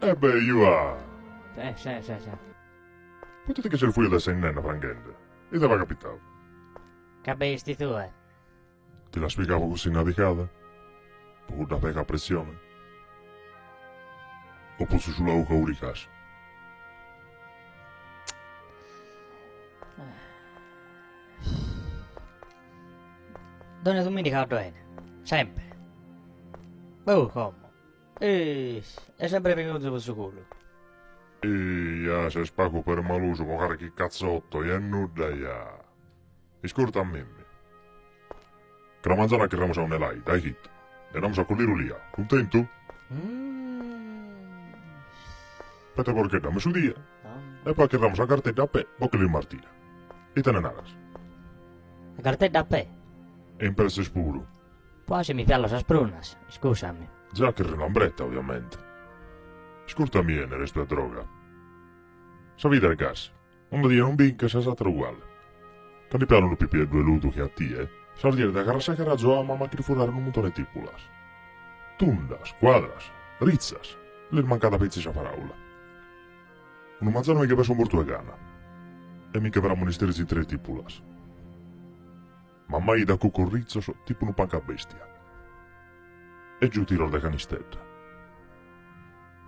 E beh, Juà! Eh, sì, sì, sì. Poite ti che ses fuiu de sa 'innenna pranghende? Ite b'at capitau? Ca b'esti tue. Ti l'as pigau po cussa innadicada? Po cudda pega a pressione? O po su ciulau ca uricas? Dogna duminica 'oddo 'ene, sempre. Oh, como. Est sempre birgonzu po su culu. Ih, ja ses pagu permalusu po carchi catzotto, ja est nudda ja. Iscurta a mimmi. Cras manzanu achirramus a Ollolai, dae chito, e andamus a collire olia. Cuntentu? Peta 'e porcheddu a mesudie e poi achirramus a Garteddi a pè po che l'ismartire. Ite ne naras? A Garteddi a pè? E in presses puru. Poi si mi fiallo sas prunas, iscusami. Già achirro in lambretta, ovviamente. Iscurta a mie, restu 'e droga. Sa vida est gasi. Una die non binches e s'àtera uguale. Cando ip'aer unu pipieddu 'e ludu che a tie, sas dies de carrasegare azuao a mama a che li furare unu muntone 'e tìpulas. Tundas, cuadras, ritzas, lis mancada petzi sa paràula. Unu manzanu mi che peso mortu 'e gana e mi che framo un'isterzu intre 'e tìpulas. Mammai 'ido a cucos ritzos tipu unu pancabèstia. E giu tiros de canistedda.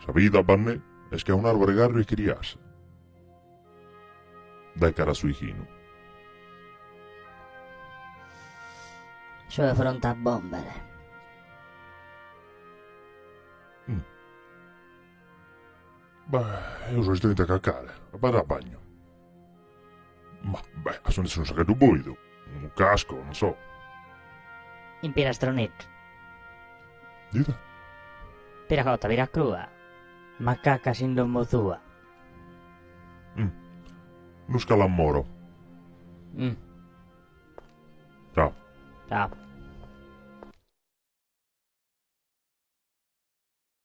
Sa vida, Bannè, est che a un'àrbore gàrriu 'e chiriasa. Dae cara a su 'ichinu. Soe prontu a bòmbere. Mm. Beh, eo so istrintu a cacare, a b'andare a bagnu. Ma, beh, a su nessi unu sacheddu boidu, unu casco, non so. In pirastroneddu. Ite? Pira cotta, pira crua, ma cacas in domo tua. Mm. Nusca l'amoro. Mm. Ciao. Ciao.